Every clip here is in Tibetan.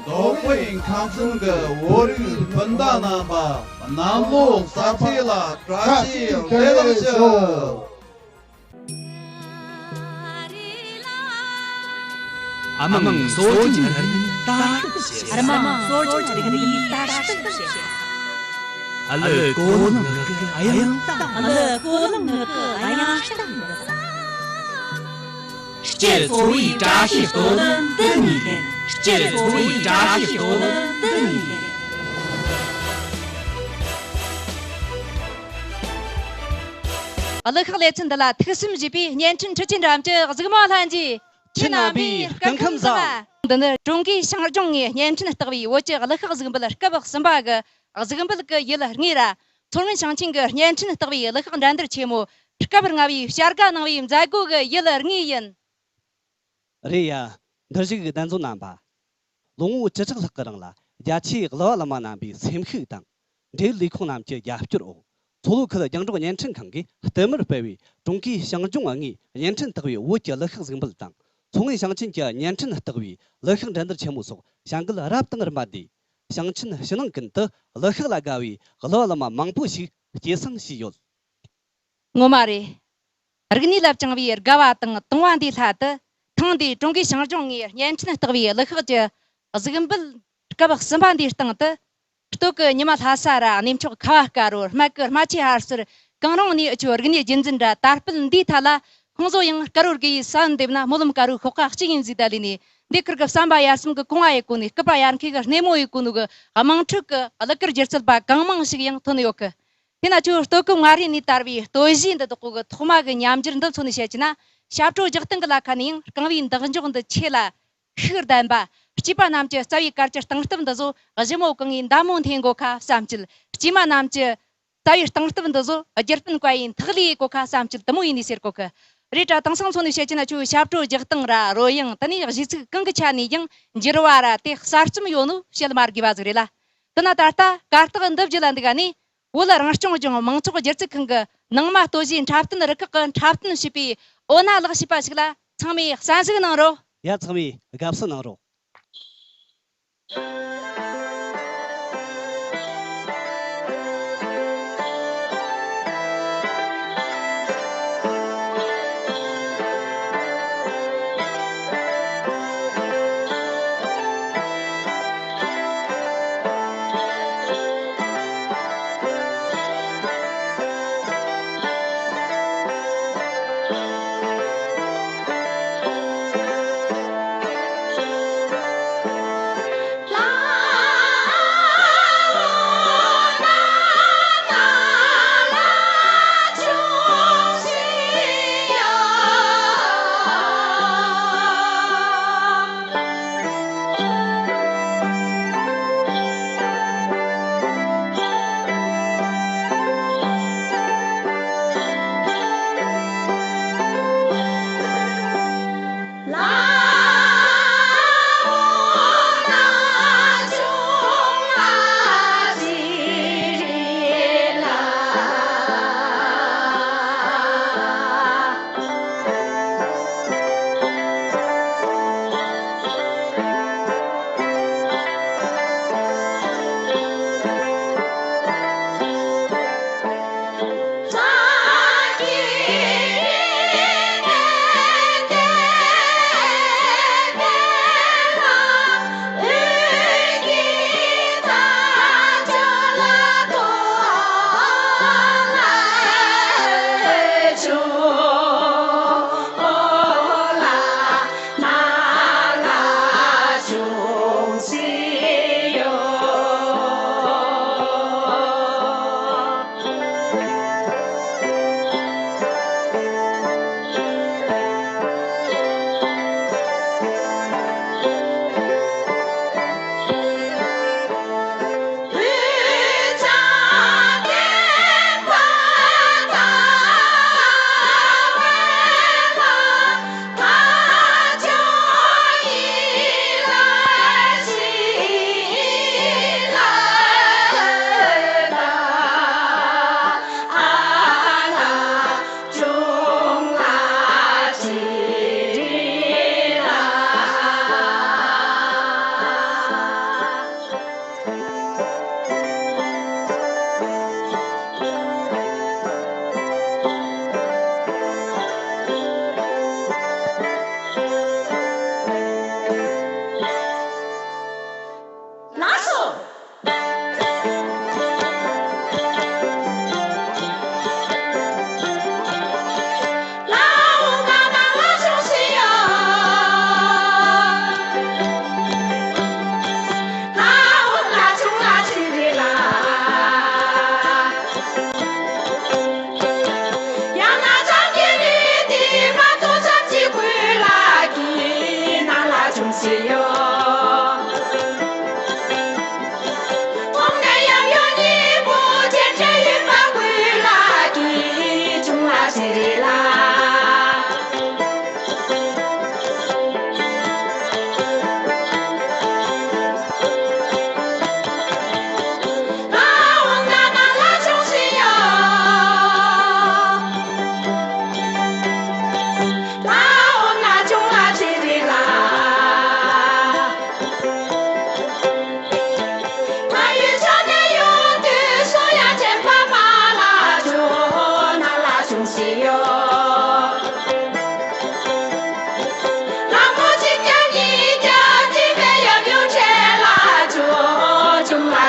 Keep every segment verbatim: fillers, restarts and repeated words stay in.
དོགས་པའི་ཁམས་གསུམ་གྱི་བོད་རིགས་སྤུན་ཟླ་རྣམ་པ། གནམ་ལོ་གསར་ཚེས་ལ་བཀྲ་ཤིས་བདེ་ལེགས་ཞུ། ཨ་མང་སྲོལ་རྒྱུན་རིག་གནས་དར་སྤེལ་བྱེད། ཨ་མང་སྲོལ་རྒྱུན་རིག་གནས་དར་སྤེལ་བྱེད། ཨ་ལོ་ཀོ་ལོང་ངག་གི་དབྱངས་གཏམ། ཨ་ལོ་ཀོ་ལོང་ངག་གི་དབྱངས་གཏམ། སྤྱི་ཚོགས་ཀྱི་བཀྲ་ཤིས་སྟོད་ལུང་འདི་ནས་ལེན། སྤྱི་ཚོགས་ཀྱི་བཀྲ་ཤིས་སྟོད་ལུང་འདི་ནས་ལེན། གླུ་ཤགས་ལེ་ཚན་འདི་ལ་ཐུགས་སེམས་བཞེས་པའི་བརྙན་འཕྲིན་འཕྲུལ་ཆས་འགྲམ་གྱི་གཟིགས་མོ་ལྷན་རྒྱས། ཁྱེད་རྣམ་པའི་སྐུ་ཁམས་བཟང་། འདི་ནི་ཀྲུང་གོའི་ཞིང་ལྗོངས་ངོས་བརྙན་འཕྲིན་ལྟེ་བའི་བོད་ཀྱི་གླུ་ཤགས་གཟིགས་འབུལ་སྐབས་གསུམ་པ་གི་གཟིགས་འབུལ་གྱི་ཡུལ་དངོས་ར། མཚོ་སྔོན་ཞིང་ཆེན་གྱི་བརྙན་འཕྲིན་ལྟེ་བའི་གླུ་ཤགས་འགྲན་བསྡུར་ཆེན་མོ་སྐབས་ལྔ་བའི་བྱ་དགའ་གནང་བའི་མཛད་སྒོ་གི་ཡུལ་དངོས་ཡིན། རེད་ཡ། འདིར་བཞུགས་གདན་ཚོད་རྣམ་པ། ལོ་ངོ་བཅུ་ཕྲག་ལྷག་གི་རིང་ལ་རྒྱ་ཆེའི་གླུ་བ་གླུ་མ་རྣམ་པའི་སེམས་ཤུགས་དང་། འབྲེལ་ཡོད་ལས་ཁུངས་རྣམས་ཀྱི་རྒྱབ་སྐྱོར་འོག་མཚོ་ལྷོ་ཁུལ་རྒྱང་སྒྲོག་བརྙན་འཕྲིན་ཁང་གིས་བསྟུད་མར་སྤེལ་བའི་ཀྲུང་གོའི་ཞིང་ལྗོངས་དངོས་བརྙན་འཕྲིན་ལྟེ་བའི་བོད་ཀྱི་གླུ་ཤགས་གཟིགས་འབུལ་དང་། མཚོ་སྔོན་ཞིང་ཆེན་གྱི་བརྙན་འཕྲིན་ལྟེ་བའི་གླུ་ཤགས་འགྲན་བསྡུར་ཆེན་མོ་སོགས་བྱ་འགུལ་རབ་དང་རིམ་པ་འདིས། ཞིང་ཆེན་ཕྱི་ནང་ཀུན་ཏུ་གླུ་ཤགས་ལ་དགའ་བའི་གླུ་བ་གླུ་མ་མང་པོ་ཞིག་སྐྱེད་སྲིང་བྱས་ཡོད། ངོ་མ་རེད། རིག་གནས་ལ་བཅངས་པའི་དགའ་བ་དང་དུང་བ་འདིའི་སླད་དུ། ཐེངས་འདིའི་ཀྲུང་གོའི་ཞིང་ལྗོངས་ངོས་བརྙན་འཕྲིན་ལྟེ་བའི་གླུ་ཤགས་ཀྱི་གཟིགས་འབུལ་སྐབས་གསུམ་པ་འདིའི་སྟེང་དུ། སྟོད་ཀྱི་ཉི་མ་ལྷ་ས་ར་གནས་མཆོག་ཁ་བ་དཀར་པོ། སྨད་ཀྱི་རྨ་ཆུ་ཧར་ཟུར་གངས་རིའི་གནས་འུ་ཆོའི་རིག་གནས་རྒྱུན་འཛིན་ར་དར་སྤེལ་འདིའི་ཐད་ལ། ཁོང་ཚོ་ཡང་དཀར་པོའི་དགེ་བའི་ས་བོན་འདེབས་ན་སྨོན་ལམ་དཀར་པོའི་ཤོག་ཁ་གཅིག་ཡིན་ཟེར་ད་ལས་ནས། འདི་ཁུལ་གྱི་བསམ་པ་ཡར་སེམས་ཀྱི་གོང་བ་ཡི་གོ་ནས། སྐུད་པ་ཡར་མཁས་ཀྱི་སྣེ་མོ་ཡི་གོ་ནོ་གི་དམངས་ཁྲོད་ཀྱི་གླུ་གར་སྒྱུ་རྩལ་པ་གང་མང་ཞིག་ཡང་ཐོན་ཡོད་གི། དེ་ན་ཁྱོད་སྟོད་ཀུན་མངའ་རིས་ནས་དར་བའི་སྟོད་གཞས་འདི་དག་གི་ཐོག་མ་གི་ཉམས་འགྱུར་འདི་མཚོན་ནས་བཤད་ཀྱི་ན། ཞབས་བྲོ་རྒྱག་སྟངས་ཀྱི་ལ་ཁ་ནས་ཡང་རྐང་བའི་འདེགས་འཇོག་འདི་ཆེ་ལ་ཤུགས་ལྡན་པ། སྐྱེས་པ་རྣམས་ཀྱི་རྩ་བའི་གར་གྱི་སྟངས་སྟབས་འདི་ཚོ་གཞི་མོ་གང་ངའི་མདའ་མོ་འཐེན་གོ་ཁ་བསམ་སྤྱོད། སྐྱེས་མ་རྣམས་ཀྱི་རྩ་བའི་སྟངས་སྟབས་འདི་ཚོ་རྒྱུ་སྤུན་ཀ་ཡི་ཐག་ལས་གོ་ཁ་བསམ་སྤྱོད་དུ་མོ་ཡིན་ནས་ཟེར་གོ་གི། རེད་དྲ་དེང་སང་མཚོན་ནས་བཤད་ཀྱི་ན་ཁྱོད་ཞབས་བྲོ་རྒྱག་སྟངས་ར་རོལ་དབྱངས། དེ་ནས་གཞས་ཚིག་གང་གི་ཆ་ནས་ཀྱང་འགྱུར་བ་ར་དེ་གསར་རྩོམ་ཡོད་ནོ་བཤད་མ་དགོས་པ་ཟིག་རེད་ལ། དེ་ན་ད་ལྟ་གར་སྟེགས་འདི་བརྒྱུད་ལ་འདི་ག་ནས། བོད་རང་སྐྱོང་ལྗོངས་མང་ཚོགས་སྒྱུ་རྩལ་ཁང་གི་ནང་མ་སྟོད་གཞས་འཁྲབ་སྟོན་རུ་ཁག་གི་འཁྲབ་སྟོན་བྱས་པའི་འོ་ན་ལག་ཤེས་པ་ཞིག་ལ་ཚང་མས་གསན་གཟིགས་གནང་རོགས། ཡ། ཚང་མས་དགའ་བསུ་གནང་རོགས།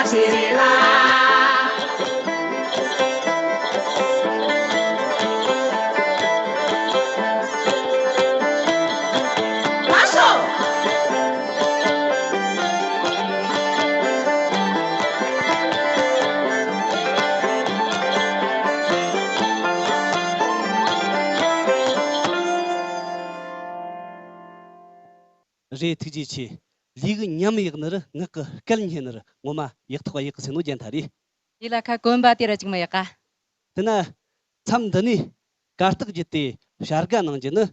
ཆེ་རེད་ལ། ལགས་སོ། རེད། ཐུགས་རྗེ་ཆེ། ལུས་ཀྱི་ཉམས་ཡག་ནི་རུ་ངག་གི་སྐད་སྙན་ནི་རུ་ངོ་མ་ཡག་ཐོག་ཡག་གི་སེམས་ནོ་རྒྱན་ཐ་རེད། ལུས་ལ་ཁ་གོན་པ་དེ་ར་ཅིག་མ་ཡག་ག་དེ་ན་མཚམས་འདི་ནས་གར་སྟེགས་བརྒྱུད་དེ་བྱ་དགའ་གནང་རྒྱུ་ནི།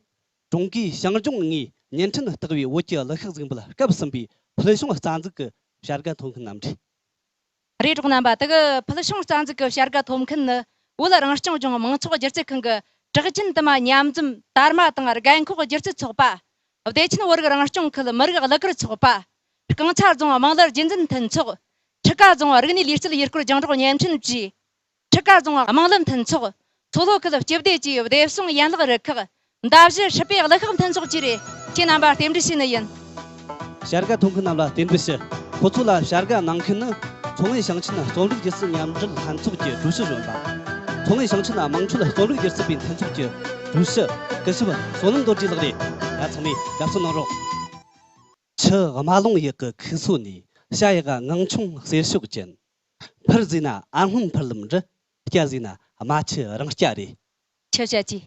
ཀྲུང་གོའི་ཞིང་ལྗོངས་ལྔའི་བརྙན་འཕྲིན་ལྟེ་བའི་བོད་ཀྱི་གླུ་ཤགས་གཟིགས་འབུལ་སྐབས་གསུམ་པའི་ཕུལ་བྱུང་རྩ་འཛུགས་ཀྱི་བྱ་དགའ་ཐོབ་མཁན་རྣམས་རེད། རེད། གྲོགས་རྣམ་པ། དེ་གི་ཕུལ་བྱུང་རྩ་འཛུགས་ཀྱི་བྱ་དགའ་ཐོབ་མཁན་ནི། བོད་རང་སྐྱོང་ལྗོངས་མང་ཚོགས་སྒྱུ་རྩལ་ཁང་གི་གྲགས་ཅན་དུ་མ་མཉམ་འཛོམས་དར་མ་དང་རྒན་འཁོགས་སྒྱུ་རྩལ་ཚོགས་པ། བདེ་ཆེན་བོད་རིགས་རང་སྐྱོང་ཁུལ་མི་རིགས་གླུ་གར་ཚོགས་པ། རྐང་ཚ་རྫོང་དམངས་གླུ་རྒྱུན་འཛིན་མཐུན་ཚོགས། ཁྲི་ཀ་རྫོང་རིག་གནས་ལུས་རྩལ་ཡུལ་སྐོར་རྒྱང་སྒྲོག་བརྙན་འཕྲིན་ཅུས། ཁྲི་ཀ་རྫོང་དམངས་གླུ་མཐུན་ཚོགས། མཚོ་ལྷོ་ཁུལ་སྤྱི་བདེ་ཅུས་བདེ་སྲུང་ཡན་ལག་རུ་ཁག། མདའ་བཞི་སྲིད་པའི་གླུ་ཤགས་མཐུན་ཚོགས་བཅས་རེད། ཁྱེད་རྣམ་པར་རྟེན་འབྲེལ་ཞུས་ནི་ཡིན། བྱ་དགའ་ཐོབ་མཁན་རྣམས་ལ་རྟེན་འབྲེལ་ཞུ། ཁོ་ཚོ་ལ་བྱ་དགའ་གནང་མཁན་ནི། མཚོ་སྔོན་ཞིང་ཆེན་རྩོམ་རིག་སྒྱུ་རྩལ་མཉམ་འབྲེལ་ལྷན་ཚོགས་ཀྱི་ཀྲུའུ་ཞི་གཞོན་པ། མཚོ་སྔོན་ཞིང་ཆེན་དམངས་ཁྲོད་རྩོམ་རིག་སྒྱུ་རྩལ་པའི་མཐུན་ཚོགས་ཀྱི་ཀྲུའུ་ཞི་སྐུ་ཞབས་བསོད་ནམས་རྡོ་རྗེ་ལགས་རེད། ཡ་ཚང་མས་དགའ་བསུ་གནང་རོགས། ཆུ་རྨ་ལུང་ཡག་གི་ཁུག་སོ་ནས། བྱ་ཡག་ངང་ཆུང་གསེར་ཤོག་ཅན། འཕུར་ཟེར་ན་ཨ་སྔོན་འཕུར་ལམ་རི། སྐྱ་ཟེར་ན་རྨ་ཆུ་རང་སྐྱ་རེད། ཆུ་བྱ་ཅི།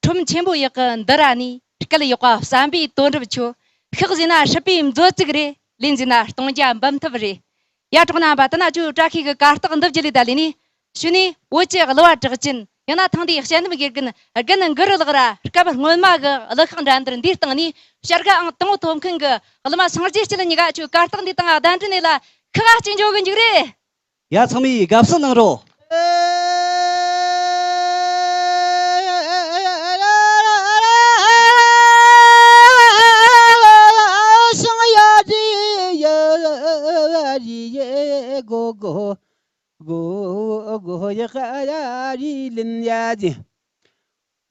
ཁྲོམ་ཆེན་པོ་ཡག་གི་འདི་ར་ནས། སྐད་ཡག་པ་བསམ་པའི་དོན་གྲུབ་ཁྱོད། ཤག་ཟེར་ན་སྲིད་པའི་མཛོད་བཙུགས་རེད། ལེན་ཟེར་ན་སྟོང་རྒྱ་འབུམ་ཐུབ་རེད། ཡ་གྲོགས་རྣམ་པ། དེ་ན་ཁྱོད་བཀྲ་ཤིས་ཀྱི་གར་སྟེགས་འདི་བརྒྱུད་ལས་ད་ལས་ནས། ཕྱི་ནས་བོད་ཀྱི་གླུ་བ་གྲགས་ཅན། ཡང་ན་ཐང་དེའི་དཔྱད་འདེམས་དགེ་རྒན་རྒན་གུ་རུ་ལགས་ར་སྐབས་སྔོན་མ་གི་གླུ་ཤགས་འགྲན་བསྡུར་འདིའི་སྟེང་ནས་བྱ་དགའ་ཨང་དང་པོ་ཐོབ་མཁན་གྱི་གླུ་མ་སངས་རྒྱས་སྐྱིད་གཉིས་ཀ་ཁྱོད་གར་སྟེགས་འདིའི་སྟེང་གདན་འདྲེན་ལས་ལ་ཁག་ཅིག་འཇོག་གི་འཇུག་རེད། ཡ་ཚང་མས་དགའ་བསུ་གནང་རོགས།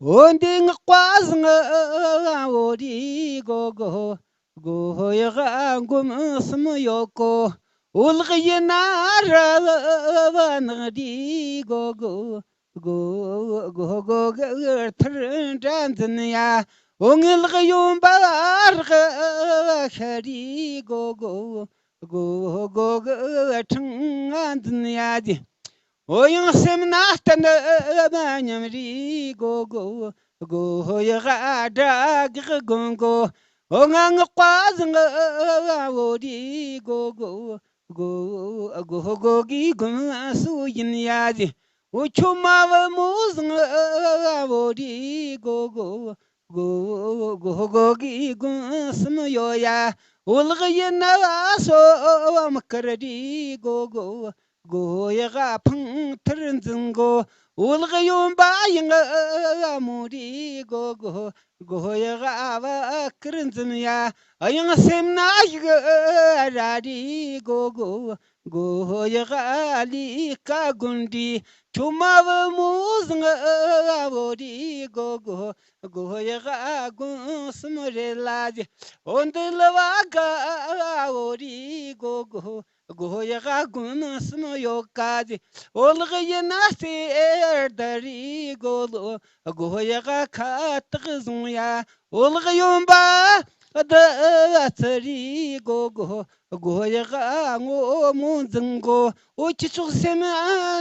འོ་འདི་ངག་པ་བཟང་བོ་རི་གོ་གོ། གོ་ཡག་སྒོམ་གསུམ་ཡོད་གོ། འོ་ལག་ཡིན་ན་ར་བ་ནག་རི་གོ་གོ། གོ་གོ་གོ་གི་ཐུར་འདྲ་འཛིན་ཡ། འོ་ངི་ལག་ཡོན་པ་རག་ཤ་རི་གོ་གོ། གོ་གོ་གི་ཁྲང་ང་འཛིན་ཡ་ཟི། འོ་ཡང་སེམས་ན་གཏན་མ་ཉམས་རི་གོ་གོ། གོ་ཡག་དགྲ་གི་དགོན་གོ། འོ་ང་ངག་པ་བཟང་བོ་རི་གོ་གོ། གོ་གོ་གོ་གི་དགོན་སུ་ཡིན་ཡ་ཟི། འོ་ཁྱོད་མ་བུ་མོ་བཟང་བོ་རི་གོ་གོ། གོ་གོ་གོ་གི་དགོན་གསུམ་ཡོད་ཡ། འོ་ལག་ཡིན་ན་སོ་བ་མི་དཀར་རི་གོ་གོ། གོ་ཡག་ཕང་ཐུར་འཛིན་གོ། འོ་ལག་ཡོན་པ་ཡང་མོ་རི་གོ་གོ། གོ་ཡག་བ་དཀར་འཛིན་ཡ། ཡང་སེམས་ན་ཡིག་ར་རི་གོ་གོ། གོ་ཡག་ལི་ཀ་དགོན་རི། ཁྱོད་མ་བུ་མོ་བཟང་བོ་རི་གོ་གོ། གོ་ཡག་དགོན་གསུམ་རེ་ལ་ཟི། འོ་འདི་ལ་བ་ག་བོ་རི་གོ་གོ། གོ་ཡག་དགོན་གསུམ་ཡོད་ཀ་ཟི། འོ་ལག་ཡིན་ན་རྩེ་ད་རི་གོ་ལོ། གོ་ཡག་ཁ་བཏགས་བཟུང་ཡ། འོ་ལག་ཡོན་པ་ད་ཚ་རི་གོ་གོ། གོ་ཡག་ངོ་མོ་འཛིན་གོ། འོ་ཁྱི་ཚོགས་སེམས་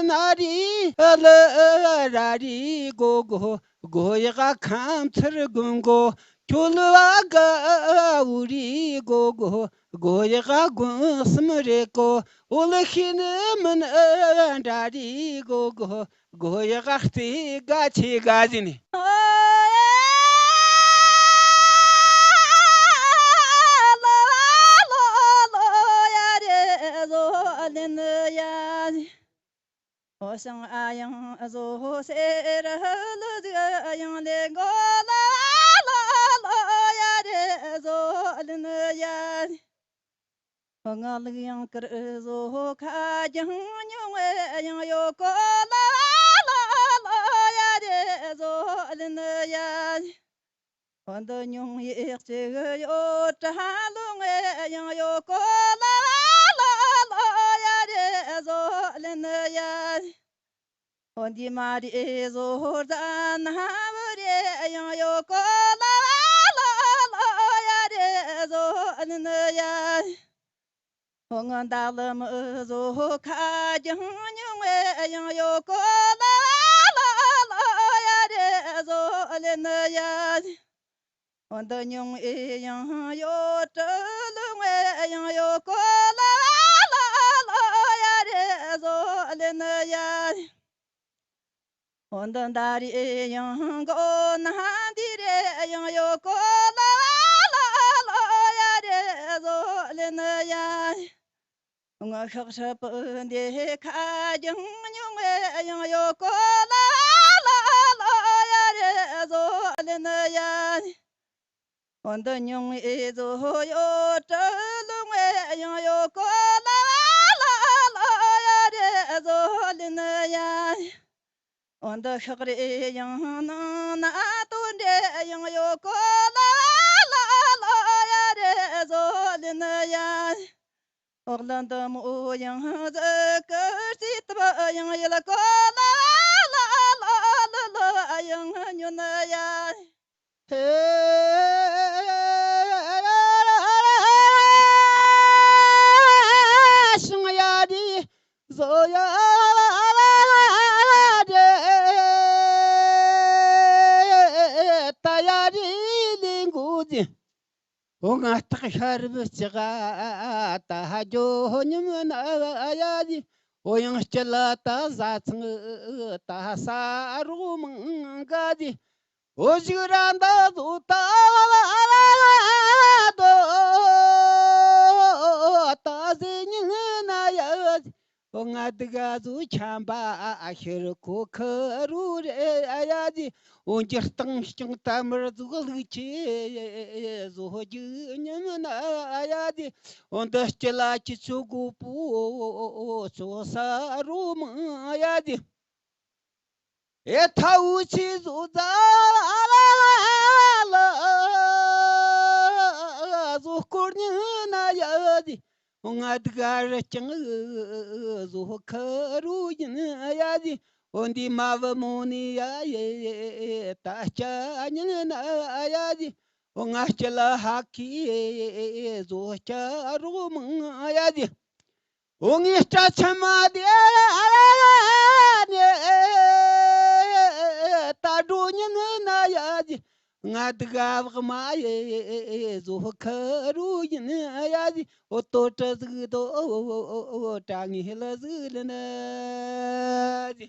ན་རི་ལ་ར་རི་གོ་གོ། གོ་ཡག་ཁམས་ཚུར་དགོན་གོ། ཁྱོད་ལ་བ་ག་བུ་རི་གོ་གོ། གོ་ཡག་དགོན་གསུམ་རེ་གོ། འོ་ལ་ཤི་ནི་མིན་འདྲ་རི་གོ་གོ། གོ་ཡག་རྩེ་ག་ཆེ་ག་ཟི་ནི། འོ་འདི་མ་རེད་བཟོ་རྫ་ན་བུ་རེ་ཡང་ཡོད་གོ་ལ་བ་ལ་ལ་ཡ་རེ་བཟོ་ལི་ནི་ཡ། འོ་ང་འདག་ལི་མི་བཟོ་ཁ་རྒྱང་ཉུང་བའི་ཡང་ཡོད་གོ་ལ་བ་ལ་ལ་ཡ་རེ་བཟོ་ལི་ནི་ཡ། འོ་འདི་ཉུང་ཨེ་ཡང་ཡོད་དྲི་ལུང་ཨེ་ཡང་ཡོད་གོ་ལ་ལ་ལ་ཡ་རེ་བཟོ་ལེ་ནི་ཡ། འོ་འདི་འདའ་རེ་ཡང་མགོ་ན་འདི་རེ་ཡང་ཡོད་གོ་ལ་ལ་ལ་ཡ་རེ་བཟོ་ལེ་ནི་ཡ། ང་ཤག་ཧྲ་པུ་འདི་ཁ་རྒྱང་ཉུང་ངེ་ཡང་ཡོད་གོ་ལ་ལ་ལ་ཡ་རེ་བཟོ་ལེ་ནི་ཡ། འོ་འདི་ཉུང་ངེ་བཟོ་ཡོད་དྲི་ལུང་ངེ་ཡང་ཡོད་གོ་ལ་ལ་ལ་ཡ་རེ་བཟོ་ལེ་ནི་ཡ། འོ་འདི་ཤག་རེ་ཡང་ནང་ན་དོ་འདྲེ་ཡང་ཡོད་གོ་ལ་ལ་ལ་ཡ་རེ་བཟོ་ལེ་ནི་ཡ། འོག་ལ་འདི་མོ་ཡང་ཟི་ཀི་རྩིས་ཏུ་ཡང་ཡལ་གོ་ལ་ལ་ལ་ལ་ཡང་ཉོ་ནི་ཡ། ཧེ། ཤིང་ཡ་དི་བཟོ་ཡ་དེ་ད་ཡ་དི་ལི་འགུ་ཅི། འོ་ང་སྟག་ཤར་བུ་ལྕགས་ད་ཧ་ཇོ་ཉི་མ་ན་ཡ་དི། འོ་ཡང་སྐྱིད་ལ་ད་བཟའ་ཚང་ད་ས་རོགས་མང་ག་དི། འོ་ཞིག་ར་འདི་བཟོ་ད་ད་ཟེ་ཉིན་ན་ཡ། འོ་ང་དི་ག་བཟོ་ཆམ་པ་ཤེར་ཁོ་ཁ་རུ་རེ་ཡ་དི། འོ་འགྱུར་སྟངས་ཀྱང་ད་མར་བཟོ་ལུགས་ཆེ་བཟོ་རྒྱུ་ཉིན་ན་ཡ་དི། འོ་འདི་སྐྱི་ལ་ཁྱི་ཆུ་དགོ་པོ་ཆུ་ས་རུ་མང་ཡ་དི། ཨེ་ཐའུ་ཆི་ཟུ་ཛ་ལ་ཟུ་སྐོར་ཉི་ན་ཡ་དི། ང་དགའ་ར་ཅང་ཟུ་ཁ་རུ་ཡིན་ཡ་དི། འོ་འདི་མ་བུ་མོ་ནི་ཡ་ཡེ་ད་སྐྱ་ཉི་ན་ཡ་དི། འོ་ང་སྐྱ་ལ་ཧ་ཁི་ཟུ་སྐྱ་རུ་མང་ཡ་དི། འོ་ངའི་སྐྲ་ཆེན་མ་དེ་ནས་ད་འགྲོ་ཉིན་ན་ཡ་ཟི། ང་དགའ་བག་མ་ཡེ་བཟོ་ཁ་རུ་ཡིན་ཡ་ཟི། འོ་ལྟོ་གྲི་ཟིག་དོ་གྲ་ངའི་ལ་ཟིག་ལ་ན་ཟི།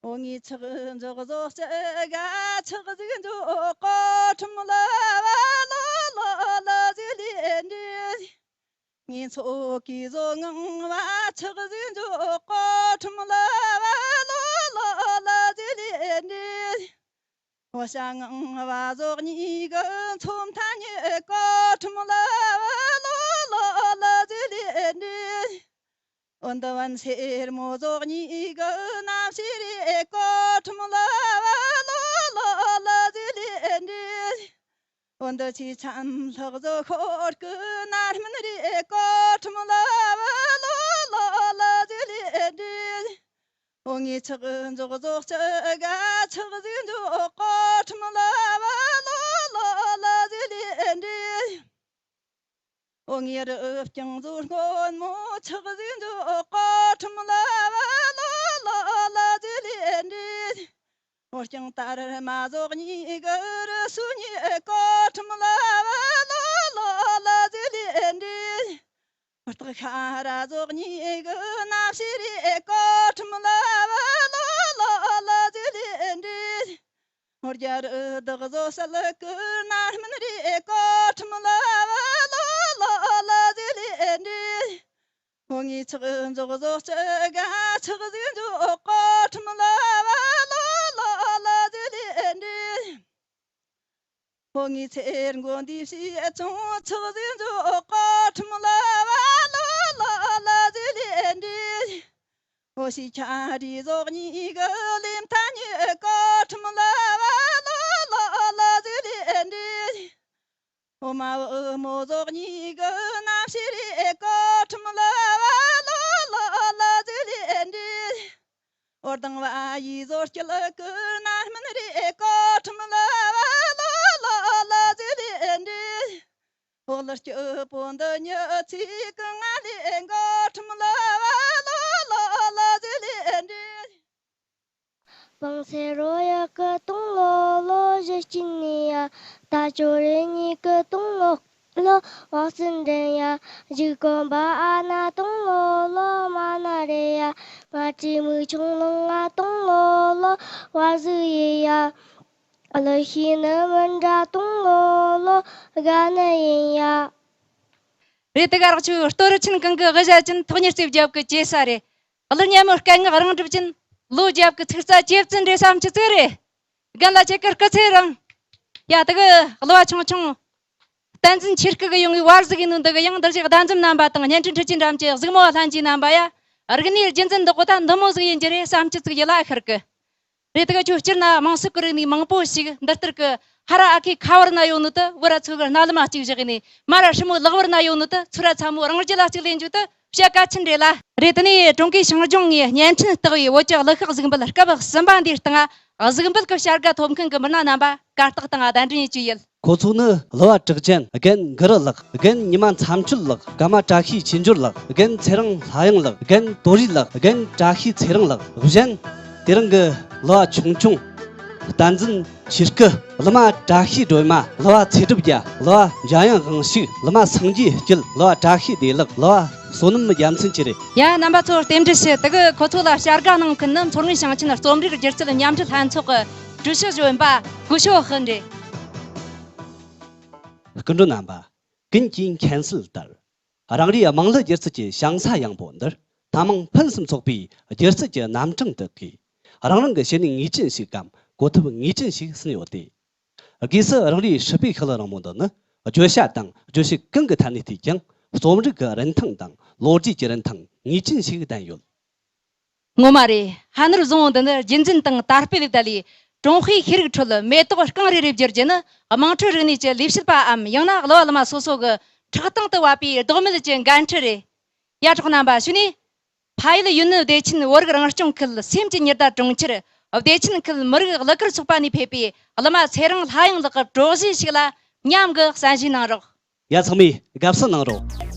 འོ་ངའི་ཆག་འཇོག་བཟོ་ལྕགས་ག་ཆག་ཟིག་འཇོག་གོ་ཁྲིམས་ལ་བ་ལོ་ལོ་ལ་ཟི་ལི་འདི། ངའི་ཚོ་གི་བཟོ་ངང་བ་ཆག་ཟིག་འཇོག་གོ་ཁྲིམས་ལ་བ་ལོ་ལོ་ལ་ཟི་ལི་འདི། འོ་ཤ་ངང་བ་ཟོག་གཉིས་གི་མཚོ་མཐའ་ཉེ་གོ་ཁྲིམས་ལ་བ་ལོ་ལོ་ལ་ཟི་ལི་འདི། འོ་འདི་བན་སེར་མོ་ཟོག་གཉིས་གི་རྣམ་ཤེས་རེ་གོ་ཁྲིམས་ལ་བ་ལོ་ལོ་ལ་ཟི་ལི་འདི། འོ་འདི་ཆེ་ཆམ་ལྷག་ཟོ་ཤོར་གི་ནར་སྨིན་རེ་གོ་ཁྲིམས་ལ་བ་ལོ་ལོ་ལ་ཟི་ལི་འདི། འོ་ངའི་ཆག་འཇོག་ཟོག་ཆག་ག་ཆག་ཟིག་འཇོག་གོ་ཁྲིམས་ལ་བ་ལོ་ལོ་ལ་ཟི་ལི་འདི། འོ་ངའི་རུ་རྐྱང་ཟོ་སྔོན་མོ་ཆག་ཟིག་འཇོག་གོ་ཁྲིམས་ལ་བ་ལོ་ལོ་ལ་ཟི་ལི་འདི། འོ་རྐྱང་ད་ར་མ་ཟོག་གཉིས་གི་རུ་སུ་ཉི་གོ་ཁྲིམས་ལ་བ་ལོ་ལོ་ལ་ཟི་ལི་འདི། སྟག་ཤ་ར་ཟོག་གཉིས་གི་རྣམ་ཤེས་རེ་གོ་ཁྲིམས་ལ་བ་ལོ་ལོ་ལ་ཟི་ལི་འདི། འོ་རྒྱ་རི་བདག་ཟོ་སལ་གི་རྣམ་སྨིན་རེ་གོ་ཁྲིམས་ལ་བ་ལོ་ལོ་ལ་ཟི་ལི་འདི། འོ་ངའི་ཆག་འཇོག་ཟོག་ཆག་ག་ཆག་ཟིག་འཇོག་གོ་ཁྲིམས་ལ་བ་ལོ་ལོ་ལ་ཟི་ལི་འདི། འོ་ངའི་ཚེར་མགོ་འདི་ཕྱི་ཆུང་ཆག་ཟིག་འཇོག་གོ་ཁྲིམས་ལ་བ་ལོ་ལོ་ལ་ཟི་ལི་འདི། འོ་ ཤི་ཁྱ་རི་ཟོག་གཉིས་ཀྱི་ལེམ་ཐ་ཉི་ཀོ་ཁྲིམ་ལ་བ་ལོ་ལོ་ལོ་ཟི་ལི་འདྲི། འོ་མ་བུ་མོ་ཟོག་གཉིས་ཀྱི་ན་ཤི་རི་ཀོ་ཁྲིམ་ལ་བ་ལོ་ལོ་ལོ་ཟི་ལི་འདྲི། འོ་དང་བ་ཡི་ཟོ་སྐྱིད་ཀུ་ན་སྨིན་རེ་ཀོ་ཁྲིམ་ལ་བ་ལོ་ལོ་ལོ་ཟི་ལི་འདྲི། འོ་ལ་སྐྱིད་པོ་འདི་ཉི་ཚེ་ཀུན་ང་ལེ་ཀོ་ཁྲིམ་ལ་བ་ལོ་ལོ་ལོ་ཟི་ལི་འདྲི། བང་སེ་རོ་ཡ་ཀི་ཏུང་ལོ་ལོ་ཞི་ཅི་ནི་ཡ། ད་ཅོ་རེ་ཉི་ཀི་ཏུང་ལོ་ལོ་བ་སི་འདྲེན་ཡ། ཞིག་གོམ་པ་ཨ་ན་ཏུང་ལོ་ལོ་མ་ན་རེ་ཡ། ང་ཅི་མུ་ཆུང་ལུང་ང་ཏུང་ལོ་ལོ་བ་ཟི་ཡི་ཡ། ལི་ཤི་ནི་མི་འདྲ་ཏུང་ལོ་ལོ་ག་ནི་ཡིན་ཡ། རེད་དེ་ག་རག་ཆུ་སྟོད་རི་ཆེན་གང་གི་དབུ་ཞྭ་ཅན། ཐོག་ཉེར་རྩེ་རྒྱབ་ཀྱི་ཅེ་ས་རེད། གླུ་སྙན་མོ་སྐད་ངག་རང་གྲུབ་ཅན། ལོ་རྒྱབ་ཀྱི་ཚིག་རྩ་ཇེ་བཙུན་རེད་བསམ་ཆུ་ཚོད་རེད། རྒན་ལགས་ཁྱེད་ཀྱི་སྐུ་ཚེ་རིང་། ཡ་དེ་གི་གླུ་བ་ཆུང་ཆུང་། བསྟན་འཛིན་ཆོས་སྐུ་གི་ཡོང་བའི་བར་ཟིག་ཡིན་ནོ་འདི་གི་ཡང་འདིར་ཞིག་ཟླ་འཛོམས་རྣམ་པ་དང་བརྙན་འཕྲིན་འཕྲུལ་ཆས་འགྲམ་གྱི་གཟིགས་མོ་བ་ལྷན་རྒྱས་རྣམ་པ་ཡ། རིག་གནས་རྒྱུན་འཛིན་འདི་གོ་ད་འདི་མོ་ཟིག་ཡིན་རྒྱུ་རེད་བསམ་ཆུ་ཚིག་ཡིད་ལ་ཤར་གི། རེད་དེ་གི་ཁྱོད་སྤྱིར་ན་དམངས་སྲོལ་གི་རིག་གནས་མང་པོ་ཞིག་འདི་ལྟར་གི་ཧ་ར་ཨ་ཁའི་ཁ་བར་ན་ཡོད་ནོ་དུ་བུ་ར་ཚོ་གི་སྣ་ལམ་གཅིག་བཞག་ནས། མ་ར་ཧྲི་མོ་ལག་བར་ན་ཡོད་ནོ་དུ་ཚུ་ར་ཚ་མོ་རང་རྒྱུད་ལ་གཅིག་ལེན་རྒྱུ་དུ་བཤད་གལ་ཆེན་རེད་ལ། རེད། དེ་ནས་ཀྲུང་གོའི་ཞིང་ལྗོངས་ནས་བརྙན་འཕྲིན་བཏགས་པའི་བོད་ཀྱི་གླུ་ཤགས་གཟིགས་འབུལ་སྐབས་གསུམ་པ་འདིའི་སྟེང་གཟིགས་འབུལ་གྱི་བྱ་དགའ་ཐོབ་མཁན་གྱི་མི་སྣ་རྣམ་པ་གར་སྟེགས་སྟེང་གདན་འདྲེན་ཡེད་ཀྱི་ཡོད། ཁོ་ཚོ་ནི་གླུ་བ་གྲགས་ཅན་རྒན་གུ་རུ་ལགས། རྒན་ཉི་མ་མཚམས་གཅོད་ལགས། ཀརྨ་བཀྲ་ཤིས་ཆོས་འབྱོར་ལགས། རྒན་ཚེ་རིང་ལྷ་དབྱངས་ལགས། རྒན་དོ་རི་ལགས། རྒན་བཀྲ་ཤིས་ཚེ་རིང་ལགས། གཞན་དེ་རིང་གི་གླུ་བ་ཆུང་ཆུང་བསྟན་འཛིན་ཆོས་སྐུ། གླུ་མ་བཀྲ་ཤིས་སྒྲོལ་མ། གླུ་བ་ཚེ་སྒྲུབ་རྒྱལ། གླུ་བ་འཇམ་དབྱངས་དབང་ཕྱུག། གླུ་མ་སངས་རྒྱས་སྐྱིད། གླུ་བ་བཀྲ་ཤིས་བདེ་ལེགས། གླུ་བ་བསོད་ནམས་རྒྱལ་མཚན་བཅས་རེད། ཡ་རྣམ་པ་ཚོ་རྟེན་འབྲེལ་ཞུ། དེ་གི་ཁོ་ཚོ་ལ་བྱ་དགའ་གནང་མཁན་ནི་མཚོ་སྔོན་ཞིང་ཆེན་རྩོམ་རིག་སྒྱུ་རྩལ་མཉམ་འབྲེལ་ལྷན་ཚོགས་ཀྱི་ཀྲུའུ་ཞི་གཞོན་པ་ཀུ་ཤོ་ཧི་རེད། སྐུ་མགྲོན་རྣམ་པ། ཀུན་གྱིས་མཁྱེན་གསལ་ལྟར། རང་རེའི་དམངས་གླུ་སྒྱུ་རྩལ་གྱི་ཞིང་ས་ཡངས་པོ་འདིར་ཐ་མང་ཕུན་སུམ་ཚོགས་པའི་སྒྱུ་རྩལ་གྱི་རྣམ་གྲངས་དག་གིས་རང་རང་གི་བྱེད་ནུས་ངེས་ཅན་ཞིག་གམ་གོ་ཐབས་ངེས་ཅན་ཞིག་བསྲུངས་ཡོད་དེ། སྒོས་སུ་རང་རེའི་སྲིད་པའི་ཤུལ་རིང་མོ་འདི་ནི་བརྗོད་བྱ་དང་བརྗོད་བྱེད་གང་གི་ཐད་ནས་བལྟས་ཀྱང་རྩོམ་རིག་གི་རིན་ཐང་དང་ལོ་རྒྱུས་ཀྱི་རིན་ཐང་ངེས་ཅན་ཞིག་ལྡན་ཡོད། ངོ་མ་རེད། ཧ་ནུར་བཟང་བོ་འདི་ནི་རྒྱུན་འཛིན་དང་དར་སྤེལ་ལས་བསྡད་ལས། ཀྲུང་ཧྭའི་ཤེས་རིག་ཁྲོད་མེ་ཏོག་རྐང་རེ་རེ་བསྒྱུར་རྒྱུ་ནི་དམངས་ཁྲོད་རིག་གནས་ཀྱི་ལས་བྱེད་པའམ་ཡང་ན་གླུ་བ་གླུ་མ་སོ་སོ་གི་ཕྲག་སྟེང་དུ་བབས་པའི་ལྡོག་མེད་ཀྱི་འགན་འཁྲི་རེད། ཡ་གྲོགས་རྣམ་པ་ཞུ་ནས། ཕ་ཡུལ་ཡུལ་ནི་བདེ་ཆེན་བོད་རིགས་རང་སྐྱོང་ཁུལ་སེམས་ཀྱི་ཉི་ཟླ་གྲོང་ཁྱེར་བདེ་ཆེན་ཁུལ་མི་རིགས་གླུ་གར་ཚོགས་པ་ནས་ཕེབས་པའི་གླུ་མ་ཚེ་རིང་ལྷ་དབྱངས་ལགས་ཀྱི་བྲོ་གཞས་ཤིག་ལ་མཉམ་གྱི་གསན་བཞེས་གནང་རོགས། ཡ་ཚང་མས་དགའ་བསུ་གནང་རོགས།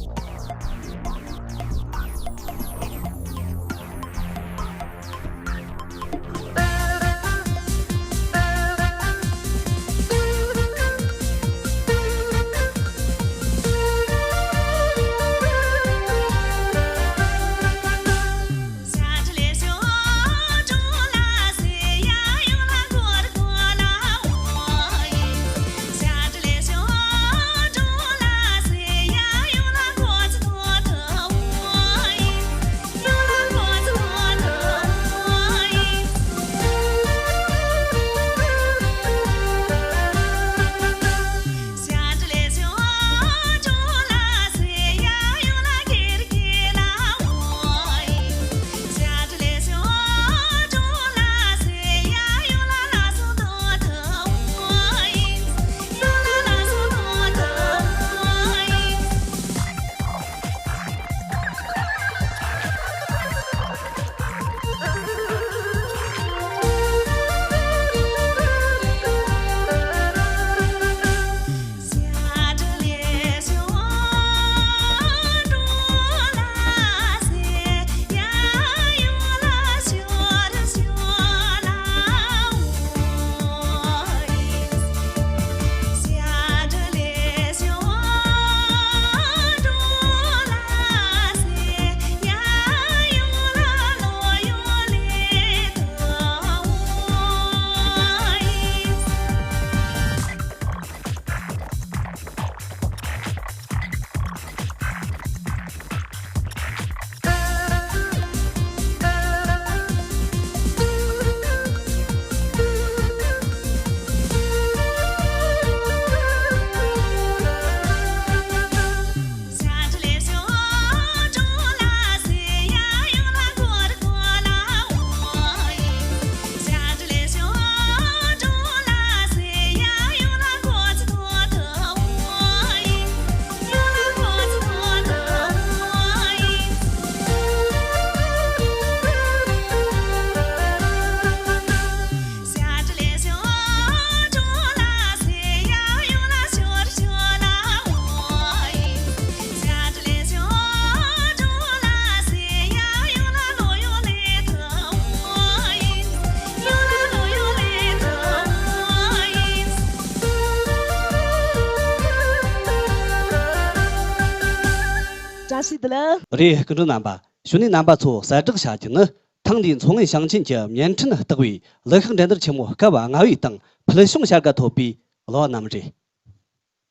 དེ་ལ། རེད། སྐུ་མགྲོན་རྣམ་པ། གཞུག་ནས་རྣམ་པ་ཚོ་གསལ་བསྒྲགས་བྱ་རྒྱུ་ནི། ཐེངས་འདིའི་མཚོ་སྔོན་ཞིང་ཆེན་གྱི་བརྙན་འཕྲིན་ལྟེ་བའི་གླུ་ཤགས་འགྲན་བསྡུར་ཆེན་མོ་སྐབས་ལྔ་བའི་སྟེང་ཕུལ་བྱུང་བྱ་དགའ་ཐོབ་པའི་གླུ་བ་རྣམས་རེད།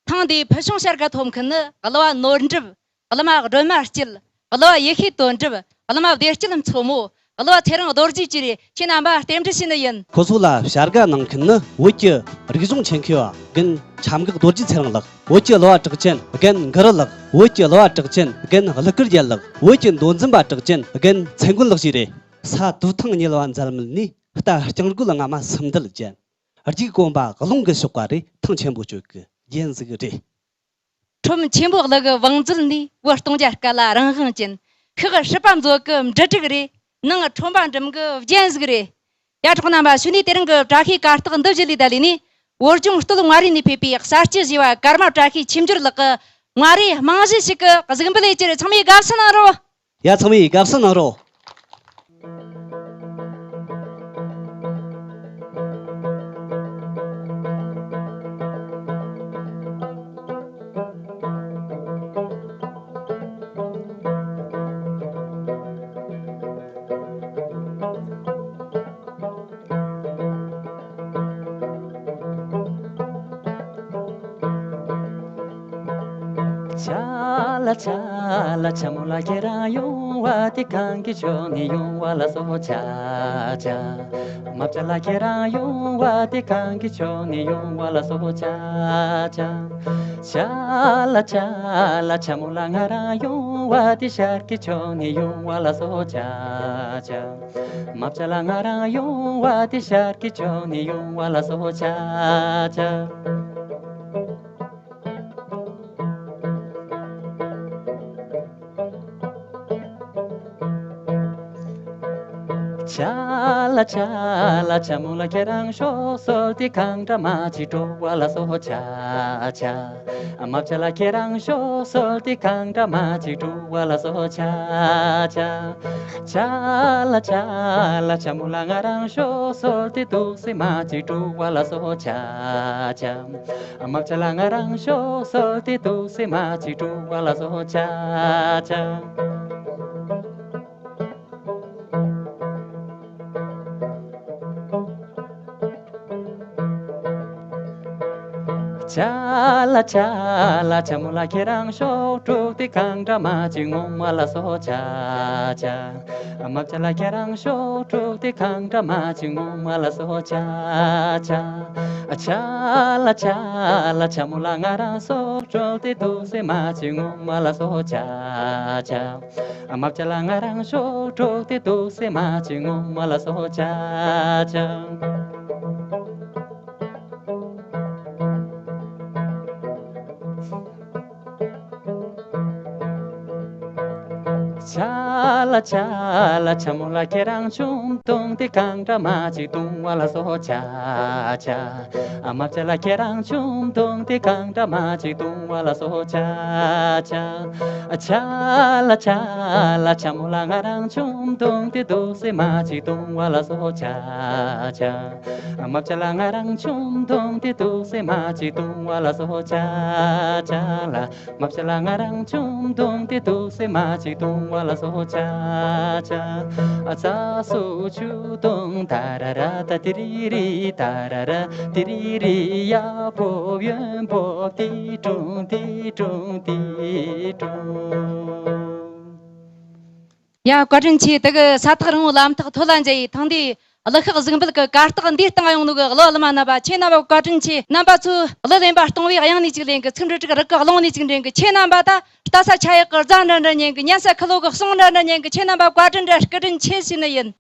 ཐེངས་འདིའི་ཕུལ་བྱུང་བྱ་དགའ་ཐོབ་མཁན་ནི། གླུ་བ་ནོར་འགྲུབ། གླུ་མ་སྒྲོལ་མ་སྐྱིད། གླུ་བ་ཡེ་ཤེས་དོན་གྲུབ། གླུ་མ་བདེ་སྐྱིད་མཚོ་མོ། གླུ་བ་ཚེ་རིང་རྡོ་རྗེ་བཅས་རེད། ཁྱེད་རྣམ་པ་རྟེན་འབྲེལ་ཞུས་ནི་ཡིན། ཁོ་ཚོ་ལ་བྱ་དགའ་གནང་མཁན་ནི། བོད་ཀྱི་རིག་གཞུང་ཆེད་མཁས་པ་རྒན་ཁྱབ་འགག་རྡོ་རྗེ་ཚེ་རིང་ལགས། བོད་ཀྱི་གླུ་བ་གྲགས་ཅན་རྒན་གུ་རུ་ལགས། བོད་ཀྱི་གླུ་བ་གྲགས་ཅན་རྒན་ཀླུ་སྐར་རྒྱལ་ལགས། བོད་ཀྱི་མདོ་འཛིན་པ་གྲགས་ཅན་རྒན་ཚེ་མགོན་ལགས་བཅས་རེད། ས་དུ་ཐང་ཉལ་བ་མཛལ་མལ་ནས། རྟ་རྐྱང་རྒོད་རྔ་མ་སུམ་བསྡད་ཅན། རྒྱུག་གོམ་པ་རླུང་གིས་ཕྱོགས་པ་རེད། ཐང་ཆེན་པོ་གཅོད་གི་རྒྱན་ཟིག་རེད། ཁྲོམ་ཆེན་པོ་གླུ་གི་བང་མཛོད་ནས། བུ་སྟོང་རྒྱ་སྐད་ལ་རང་དབང་ཅན། ཤག་སྲིད་པ་མཛོད་གི་འབྲུ་དྲུག་རེད། ནང་ཁྲོམ་པ་འགྲིམ་གི་རྒྱན་ཟིག་རེད། ཡ། གྲོགས་རྣམ་པ། གཞུག་ནས་དེ་རིང་གི་བཀྲ་ཤིས་གར་སྟེགས་འདི་བཞི་ལས་ད་ལས་ནས། བོད་ལྗོངས་སྟོད་མངའ་རིས་ནས་ཕེབས་པའི་གསར་སྐྱེས་བཞི་བ་ཀརྨ་བཀྲ་ཤིས་ཆོས་འབྱོར་ལགས་ཀྱི་མངའ་རིས་རྨང་གཞི་ཞིག་གི་གཟིགས་འབུལ་ལས་ཀྱི་རེད། ཚང་མས་དགའ་བསུ་གནང་རོགས། ཡ། ཚང་མས་དགའ་བསུ་གནང་རོགས། ཆ་ལ་ཆ་ལ་ཆ་མོ་ལ་ཁྱེད་རང་ཡོང་བ་དེ་གང་གི་ཕྱོགས་ནས་ཡོང་བ་ལ་སོགས་ཆ་ཆ། མ་བྱ་ལ་ཁྱེད་རང་ཡོང་བ་དེ་གང་གི་ཕྱོགས་ནས་ཡོང་བ་ལ་སོགས་ཆ་ཆ། ཆ་ལ་ཆ་ལ་ཆ་མོ་ལ་ང་རང་ཡོང་བ་དེ་ཤར་གི་ཕྱོགས་ནས་ཡོང་བ་ལ་སོགས་ཆ་ཆ། མ་བྱ་ལ་ང་རང་ཡོང་བ་དེ་ཤར་གི་ཕྱོགས་ནས་ཡོང་བ་ལ་སོགས་ཆ་ཆ། ཆ་ལ་ཆ་ལ་ཆ་མོ་ལ་ཁྱེད་རང་ཤོག་སོལ་ཏེ་གང་འདྲ་མ་ཅིག་འགྲོ་བ་ལ་སོགས་ཆ་ཆ། མ་བྱ་ལ་ཁྱེད་རང་ཤོག་སོལ་ཏེ་གང་འདྲ་མ་ཅིག་འགྲོ་བ་ལ་སོགས་ཆ་ཆ། ཆ་ལ་ཆ་ལ་ཆ་མོ་ལ་ང་རང་ཤོག་སོལ་ཏེ་འདུག་སེ་མ་ཅིག་འགྲོ་བ་ལ་སོགས་ཆ་ཆ། མ་བྱ་ལ་ང་རང་ཤོག་སོལ་ཏེ་འདུག་སེ་མ་ཅིག་འགྲོ་བ་ལ་སོགས་ཆ་ཆ། ཆ་ལ་ཆ་ལ་ཆ་མོ་ལ་ཁྱེད་རང་ཤོག་དཀྲུག་སྟེ་གང་འདྲ་མ་ཅིག་ངོ་མ་ལ་སོགས་ཆ་ཆ། མ་བྱ་ལ་ཁྱེད་རང་ཤོག་དཀྲུག་སྟེ་གང་འདྲ་མ་ཅིག་ངོ་མ་ལ་སོགས་ཆ་ཆ། ཆ་ལ་ཆ་ལ་ཆ་མོ་ལ་ང་རང་སོགས་དཀྲུག་སྟེ་འདུག་སེ་མ་ཅིག་ངོ་མ་ལ་སོགས་ཆ་ཆ། མ་བྱ་ལ་ང་རང་ཤོག་དཀྲུག་སྟེ་འདུག་སེ་མ་ཅིག་ངོ་མ་ལ་སོགས་ཆ་ཆ། ཆ་ལ་ཆ་ལ་ཆ་མོ་ལ་ཁྱེད་རང་ཆུང་དུང་དེ་གང་འདྲ་མ་ཅིག་དུང་བ་ལ་སོགས་ཆ་ཆ། མ་བྱ་ལ་ཁྱེད་རང་ཆུང་དུང་དེ་གང་འདྲ་མ་ཅིག་དུང་བ་ལ་སོགས་ཆ་ཆ། ཆ་ལ་ཆ་ལ་ཆ་མོ་ལ་ང་རང་ཆུང་དུང་དེ་འདུག་སེ་མ་ཅིག་དུང་བ་ལ་སོགས་ཆ་ཆ། མ་བྱ་ལ་ང་རང་ཆུང་དུང་དེ་འདུག་སེ་མ་ཅིག་དུང་བ་ལ་སོགས་ཆ་ཆ་ལ། མ་བྱ་ལ་ང་རང་ཆུང་དུང་དེ་འདུག་སེ་མ་ཅིག་དུང་བ་ལ་སོགས་ཆ་ཆ། ཨ་ཙ་སུ་ཆུ་དུང་ད་ར་ར་ད་དི་རི་རི་ད་ར་ར་དི་རི་རི་ཡ་ཕོ་ཡོན་ཕོ་ཏི་ཀྲུང་ཏི་ཀྲུང་ཏི་ཀྲུང་། ཡ། བཀའ་དྲིན་ཆེ། དེ་གི་ས་ཐག་རིང་བོའི་ལམ་ཐག་ཐོད་ལ་འཇལ་ཡི་ཐང་འདི་གླུ་ཤགས་གཟིགས་འབུལ་གི་གར་སྟེགས་འདིའི་སྟེང་ཡོང་ནོ་གི་གླུ་བླ་མ་རྣམ་པ་ཁྱེད་རྣམ་པ་བཀའ་དྲིན་ཆེ། རྣམ་པ་ཚོས་གླུ་ལེན་པ་སྟོང་བའི་དབྱངས་ནས་གཅིག་ལེན་གི། ཚིག་འབྲུ་དྲུག་རིག་གི་རླུང་ནས་གཅིག་འདྲེན་གི། ཁྱེད་རྣམ་པ་ད་ལྟ་ས་ཆ་ཡག་གི་རྫ་འདྲ་འདྲ་ཉན་གི། ཉན་ས་ཁུ་ལོ་གི་གསུང་འདྲ་འདྲ་ཉན་གི། ཁྱེད་རྣམ་པ་བཀའ་དྲིན་འདྲ་སྐུ་དྲིན་ཆེ་ཞུ་ནི་ཡིན།